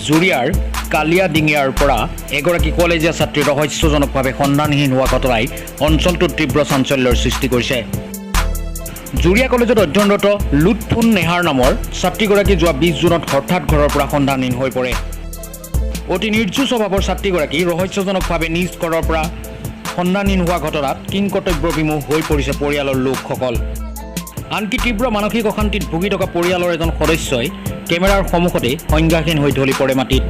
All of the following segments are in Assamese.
জুৰিয়াৰ কালিয়াদিঙীয়াৰ পৰা এগৰাকী কলেজীয়া ছাত্ৰী ৰহস্যজনকভাৱে সন্ধানহীন হোৱা ঘটনাই অঞ্চলটোত তীব্ৰ চাঞ্চল্যৰ সৃষ্টি কৰিছে। জুৰিয়া কলেজত অধ্যয়নৰত লুটফুন নেহাৰ নামৰ ছাত্ৰীগৰাকী যোৱা 20 জুনত হঠাৎ ঘৰৰ পৰা সন্ধানহীন হৈ পৰে। অতি নিৰ্জু স্বভাৱৰ ছাত্ৰীগৰাকী ৰহস্যজনকভাৱে নিজ ঘৰৰ পৰা সন্ধানহীন হোৱা ঘটনাত কিংকৰ্তব্যবিমুখ হৈ পৰিছে পৰিয়ালৰ লোকসকল। আনকি তীব্ৰ মানসিক অশান্তিত ভুগি থকা পৰিয়ালৰ এজন সদস্যই কেমেৰাৰ সন্মুখতে সংজ্ঞাহীন হৈ ঢলি পৰে মাটিত।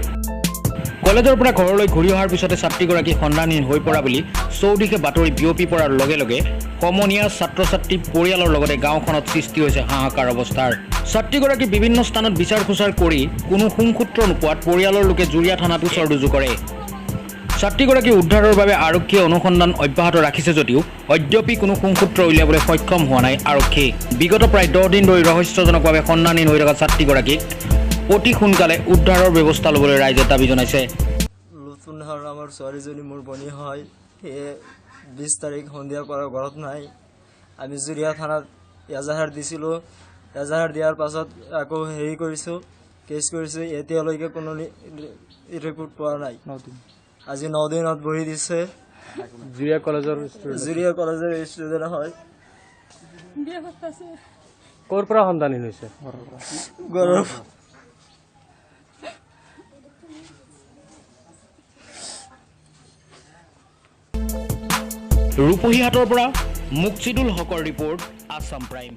কলেজৰ পৰা ঘৰলৈ ঘূৰি অহাৰ পিছতে ছাত্ৰীগৰাকী সন্ধানহীন হৈ পৰা বুলি চৌদিশে বাতৰি বিয়পি পৰাৰ লগে লগে সমনীয়া ছাত্ৰ ছাত্ৰী পৰিয়ালৰ লগতে গাঁওখনত সৃষ্টি হৈছে হাহাকাৰ অৱস্থাৰ। ছাত্ৰীগৰাকী বিভিন্ন স্থানত বিচাৰ খোচাৰ কৰি কোনো সুংসূত্ৰ নোপোৱাত পৰিয়ালৰ লোকে জুৰিয়া থানাত গোচৰ ৰুজু কৰে। ছাত্ৰীগৰাকী উদ্ধাৰৰ বাবে আৰক্ষীয়ে অনুসন্ধান অব্যাহত ৰাখিছে যদিও অদ্যপি কোনো সুংসূত্ৰ উলিয়াবলৈ সক্ষম হোৱা নাই আৰক্ষী। বিগত প্ৰায় 10 দিন ধৰি ৰহস্যজনকভাৱে সন্ধানহীন হৈ থকা ছাত্ৰীগৰাকীক অতি সোনকালে উদ্ধাৰৰ ব্যৱস্থা ল'বলৈ ৰাইজে দাবী জনাইছে। লুটফুন নেহাৰ নামৰ ছোৱালীজনী মোৰ ভনী হয়। সেয়ে 20 তাৰিখ সন্ধিয়াৰ পৰা ঘৰত নাই। আমি জুৰিয়া থানাত এজাহাৰ দিছিলোঁ। এজাহাৰ দিয়াৰ পাছত আকৌ হেৰি কৰিছোঁ, কেছ কৰিছোঁ। এতিয়ালৈকে কোনো ৰিপৰ্ট পোৱা নাই। আজি 9 দিনত বহি দিছে। জুৰিয়া কলেজৰ জুৰিয়া কলেজৰ ষ্টুডেণ্ট হয়। ক'ৰ পৰা সন্ধানহীন হৈছে? ঘৰৰ। ৰূপহীহাটৰ পৰা মুকচিদুল হকৰ ৰিপৰ্ট, আছাম প্ৰাইম।